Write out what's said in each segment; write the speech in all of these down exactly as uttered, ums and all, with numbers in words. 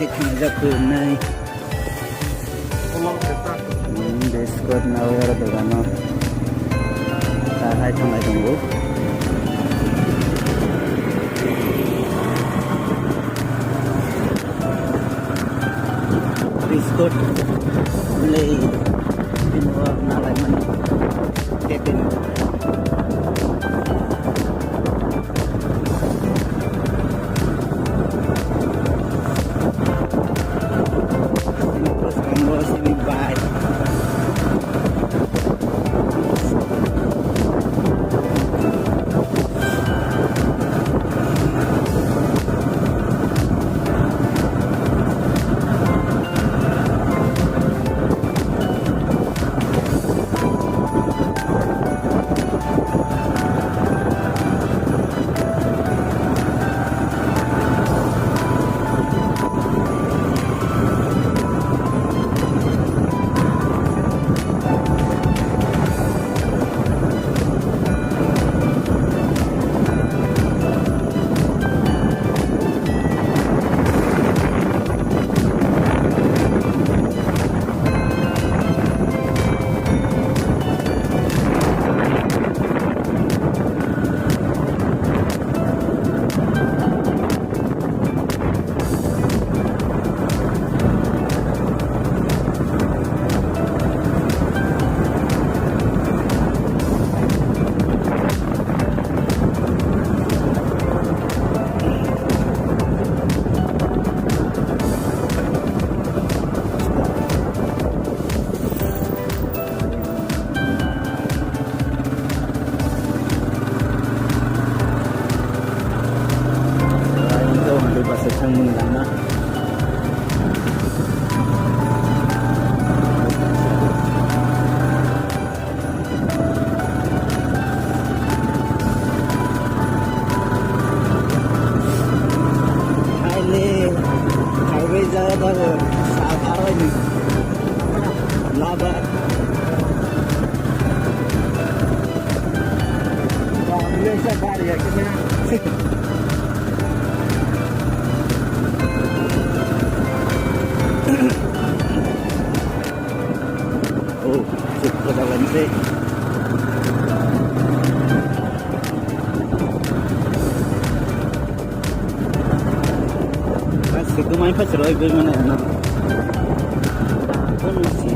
Thwngjak khe wngnai. Hmm, biscuit na oro dogano. Ta hai thanglai tongo. Biscuit le bini o nalaimani. Tete. Highway, highway jaga tongo, sa aroni laba. Bangladesh bari ya kena. Oh, cukup dalam sih. Mas, itu main pas roy gue mana enak. Takon sih.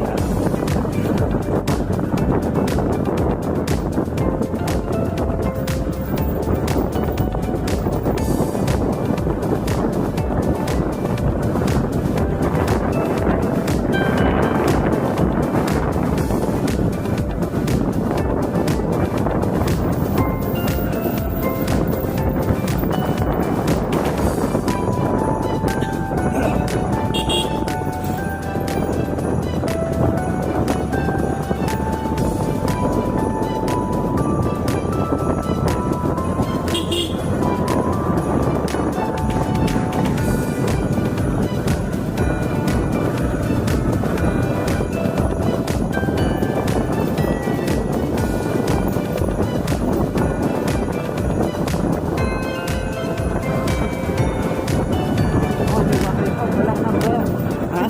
Ha?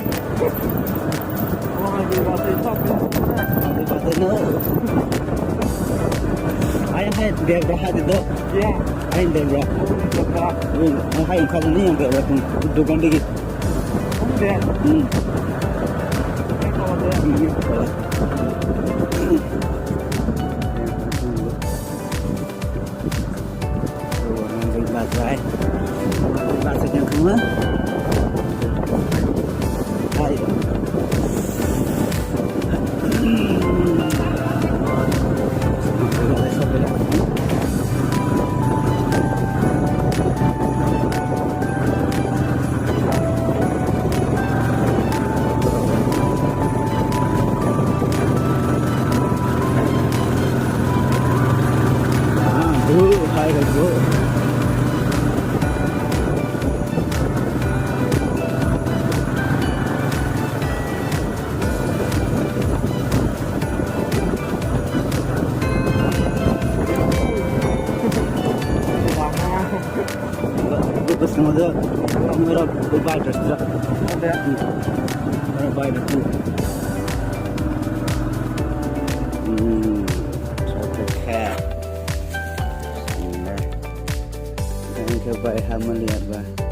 Ayang hai bag rok hadi do. Ayang bag rok. Hai ang khajan ni yang bag rok dukan digi. Hmm. Bazar. Bazar yang kemana? Hai. Bwskango do. Oro bai restaurant. Oro bai restaurant. Hmm, so khe khe. Ini na. Ini khe bai hamali apa?